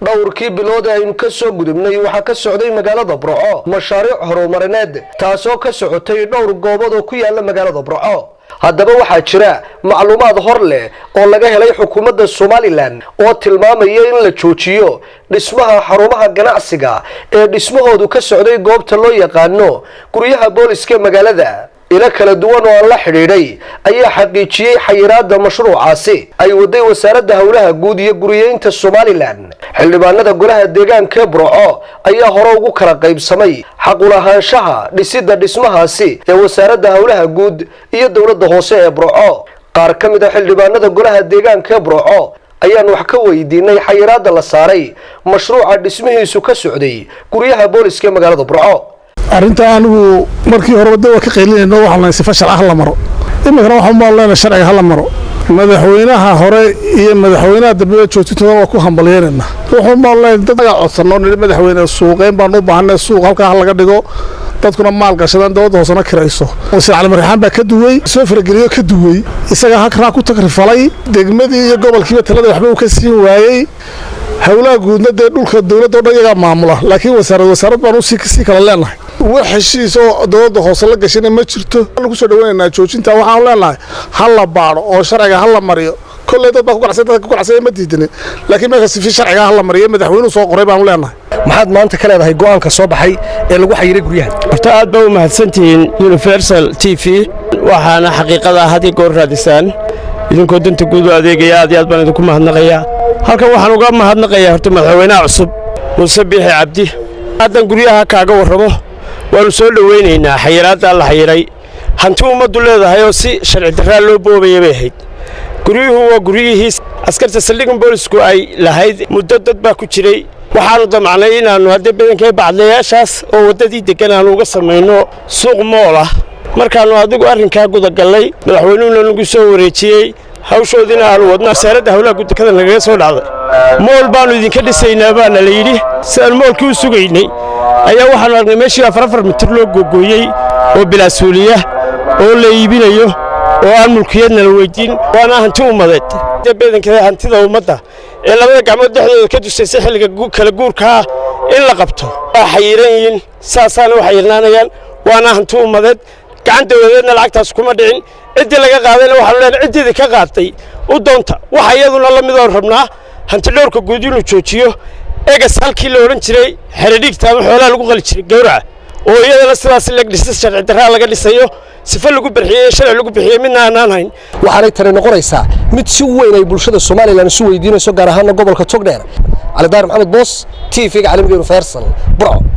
Dhowrkii bilood ee aynu ka soo gudubnay waxaa ka socday magaalada Burco mashaariic horumarineed, taasoo ka socotay dhowr goobood oo ku yaala magaalada Burco. Haddaba waxaa jira macluumaad hor leh oo laga helay xukuumadda Somalilan oo tilmaamaya in la joojiyo dhismaha xarumaha ganacsiga ee dhismahoodu ka socday goobta loo yaqaano guryaha booliska magaalada. Ilo kala duwan oo aan la xidhiidhay ayaa xaqiijiyey xayiraadda mashruucaasi ay waday Wasaaradda Howlaha Guud iyo Guriyeynta Somalilan. Xildhibaanada golaha deegaanka Burco ayaa hore ugu kala qaybsamay xaqulahaanshaha dhisidda dhismahaasi ee Wasaaradda Howlaha Guud iyo dowladda hoose ee Burco. Qaar ka mid a xildhibaanada golaha deegaanka Burco ayaan wax ka weydiinay xayiraadda la saaray mashruuca dhismihiisu ka socday guryaha booliska magaalada Burco. Arrinta anigu markii horeba de waa ka qaylinayno, waxaan lahay sifa sharci hala maro. Iminkana waxaan baan leenahay sharciga hala maro. Madaxweynaha hore iyo madaxweynaha dambe joojintooda waa ku hambalyeynayna. Wuxuun baan leenahay dad agaa codsanno nidhi: madaxweyne, suuqeyn baan u baahanay, suuq halkaa ha laga dhigo, dadkuna maal gashadaan, dowladda hoosena kirayso. Wasiir Cali Marixaan baa ka duwey, soo farageliyo, ka duwey. Isaga hakraa ku takrifalay degmadii iyo gobolkiiba, talada waxba uu ka siin waayey. Howlaha guudna dee dhulka dowladda o dhan iyagaa maamula, laakiin wasaarad baan usii kala leenahay. Wax heshiis oo dowladda hoose la gashayna ma jirto. Lagu soo dhaweynaynaa joojinta. Waxaanu leenahay ha la baadho oo sharciga ha la mariyo. Kolley dad baa ku ganacsan, dadka ku ganacsanya ma diidanin, laakiin meesha sifi sharciga ha la mariyo madaxweynuhu soo qoray baanu leenahay. Maxaad maanta ka leedahay go'aanka soo baxay ee lagu xayiray guryahan? Horta aad baa u mahadsantihiin Universal TV, waxaana xaqiiqada had iyo goor raadisaan idinkoo danta guud u adeegaya. Aad iyo aad baan idinku mahadnaqayaa. Halkan waxaan uga mahadnaqayaa horta madaxweynaha cusub Muuse Biixi Cabdi. Haddan guryaha kaaga warramo, waannu soo dhowaynaynaa xayiraaddaa la xayiray. Hanti ummaddu leedahay oo si sharci darraa loo boobaya bay ahayd. Guryuhu waa guryihii askarta saldhigan boolisku ay lahayd. Muddo dad baa ku jiray. Waxaannu damacnay inaannu haddii badankee bacdlayaashaas oo waddadii deggan aanu uga samayno suuq mool ah. Markaannu adigu arrinkaa gudagallay, madaxweynuhuna nagu soo wareejiyey, hawshoodiina aanu wadno, Wasaaradda Howlaha Guddikada nagaga soo dhacday: mool baannu idinka dhisaynaa baana la yidhi. Sidaan moolkii u sugaynay ayaa waxaannu aragnay meeshii 4 mitir loo googooyey oo bilaasuuliya oo la iibinayo oo aan mulkiyadna la weydiin, waana hanti ummadeed. Badankeeda hantida ummadda ee labada gacmood dhexdooda ka dusaysa xilliga kala guurkaa in la qabto waa xayiran yihiin, saasaana u xayirnaanayaan, waana hanti ummadeed. Gacan dowladeedna lacagtaas kuma dhicin. Ciddii laga qaadayna waxaanu leenahay ciddiidii ka qaatay u doonta. Waxa iyaduna la mid oon rabnaa hanti dhowrka guud inuu joojiyo egas halkii la odhan jiray xeradhigta ama xoolaha lagu qali jiray gowraca, oo iyadana sidaas leg dhisa sharci darraa laga dhisayo, sifo lagu bixiyey, sharci lagu bixiyey midna aanaan hayn. Waxaanay tani noqonaysaa mid si weyn ay bulshada Somalilan isu weydiinayso, gaar ahaana gobolka Togdheer. Cali Daar Maxamed Boos, TV-ga caalamiga Universal, Burco.